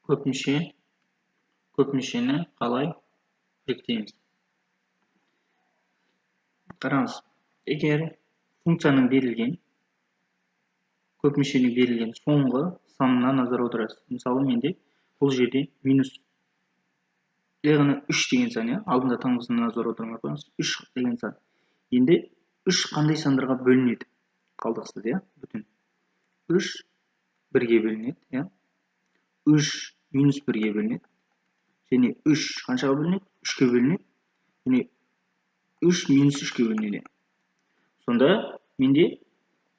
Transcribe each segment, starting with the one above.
Көпмүшені қалай іріктейміз? Қараңыз, егер функцияның берілген, көпмүшенің берілген соңғы санына назар аударасыз. Мысалы, менде бұл жерде минус яғни 3 деген сан, иә, алдында таңбасына назар аудармай қойыңыз, 3 деген сан. Енді 3 қандай сандарға бөлінеді? Қалдықсыз, иә, бүтін. 3 бірге бөлінеді, иә. 3 минус бірге бөлінеді. Және 3 қаншаға бөлінеді? 3-ке бөлінеді. Және 3 минус 3-ке бөлінеді. Сонда менде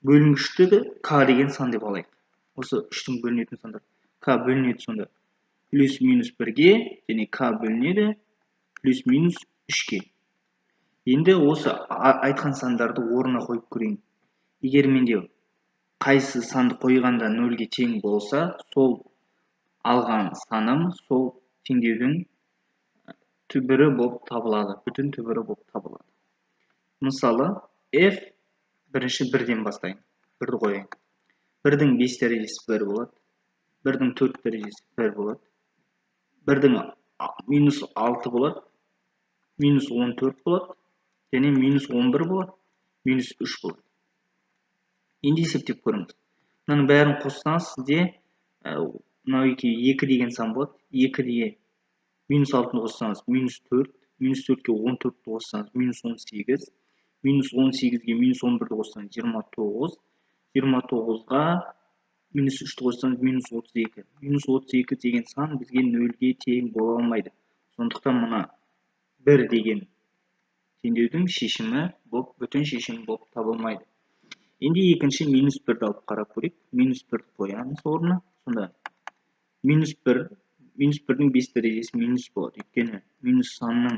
бөлінгіштігі k деген сан деп алайық. Осы 3-тің бөлінетін сандар. K бөлінеді сонда плюс минус бірге, және k бөлінеді плюс минус 3-ке. Енді осы айтқан сандарды орнына қойып көрейін. Егер менде қайсы санды қойғанда 0-ге тең болса, сол алған саным сол теңдеудің түбірі болып табылады, бүтін түбірі болып табылады. Мысалы, f бірінші бірден бастайын, бірді қояйын. Бірдің 5 дәрежесі 1 болады, бірдің 4 дәрежесі 1 болады, бірдің минус 6 болады, минус 14 болады, және минус 11 болады, минус 3 болады. Енді есептеп көріңіз. Мынаның бәрін қоссаңыз, сізде мынау екеуі 2 деген сан болады. 2-ге минус 6-ны қоссаңыз, минус 4, минус 4-ке 14-ті қоссаңыз, минус 18, минус 18-ге минус 11-ді қоссаңыз, 29, 29-ға минус 3-ті қоссаңыз, минус 32. Минус 32 деген сан бізге 0-ге тең бола алмайды. Сондықтан мына 1 деген теңдеудің шешімі болып, бүтін шешімі болып табылмайды. Енді екінші минус 1-ді алып қарап көрейік. Минус 1-ді қоямыз орнына. Сонда минус 1, минус 1-дің 5 дәрежесі минус болады. Өйткені минус санның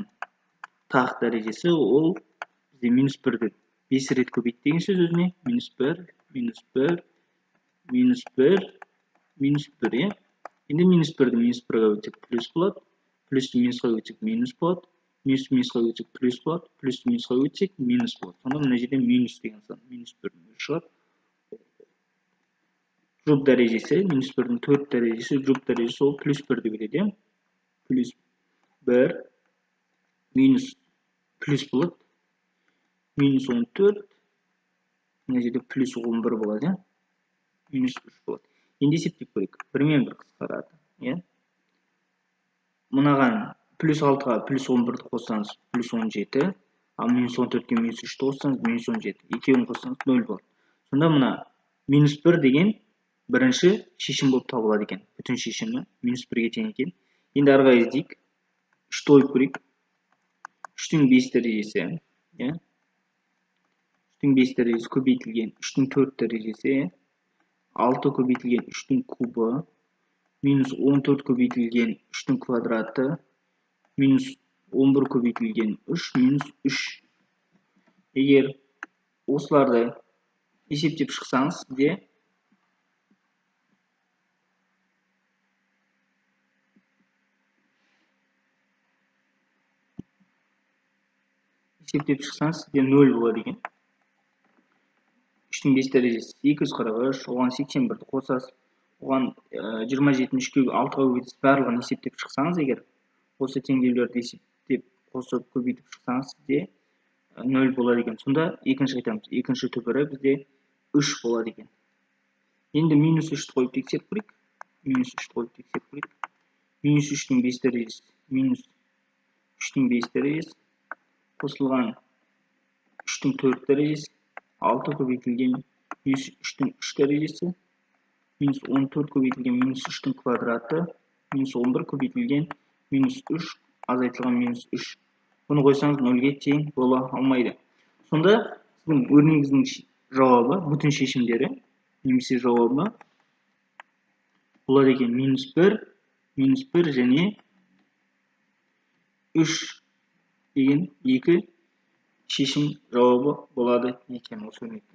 тақ дәрежесі ол бізде минус 1-ді 5 рет көбейт деген сөз өзіне. Минус 1, минус 1, минус 1, минус 1, иә. Енді минус 1-ді минус 1-ға көбейтсек плюс болады, плюсті минусқа көбейтсек минус болады, минус минусқа көбейтсек плюс болады, плюсті минусқа көбейтсек минус болады. Сонда мына жерде минус деген сан, минус 1-дің шығады. Жұп дәрежесі, минус 1-дің 4 дәрежесі, жұп дәрежесі ол плюс 1-ді береді, иә. Плюс 1, минус плюс болады, минус 14, мына жерде плюс 11 болады, иә, минус 3 болады. Енді есептеп көрейік. 1 мен 1 қысқарады, иә. Мынаған плюс 6-ға плюс 11-ді қоссаңыз, плюс 17, ал минус 14-ке минус 3-ті қоссаңыз, минус 17. Екеуін қоссаңыз 0 болады. Сонда мына минус 1 деген бірінші шешім болып табылады екен. Бүтін шешімі минус 1-ге тең екен. Енді ары қарай іздейік. 3-ті қойып көрейік. 3-тің 5 дәрежесі, иә. 3-тің 5 дәрежесі көбейтілген 3-тің 4 дәрежесі, 6 көбейтілген 3-тің кубы, минус 14 көбейтілген 3-тің квадраты, минус 11 көбейтілген 3, минус 3. Егер осыларды есептеп шықсаңыз, сізде 0 болады екен. 3-тің 5 дәрежесі 243, оған 81-ді қосасыз, оған 27-ні 3-ке 6-ға көбейтесіз, барлығын есептеп шықсаңыз, егер осы теңдеулерді есептеп қосып көбейтіп шықсаңыз, сізде 0 болады екен. Сонда екінші айтамыз, екінші түбірі бізде 3 болады екен. Енді минус 3-ті қойып тексеріп көрейік. Минус 3-ті қойып тексеріп көрейік. Минус 3-тің 5 дәрежесі, минус 3-тің 5 дәрежесі қосылған 3-тің 4 дәрежесі, 6 көбейтілген минус 3-тің 3 дәрежесі, минус 14 көбейтілген минус 3-тің квадраты, минус 11 көбейтілген минус 3 азайтылған минус 3. Бұны қойсаңыз 0-ге тең бола алмайды. Сонда сіздің өрнегіңіздің жауабы, бүтін шешімдері немесе жауабы болады екен минус 1, минус 1 және 3 деген екі шешім жауабы болады екен осы өрнекте.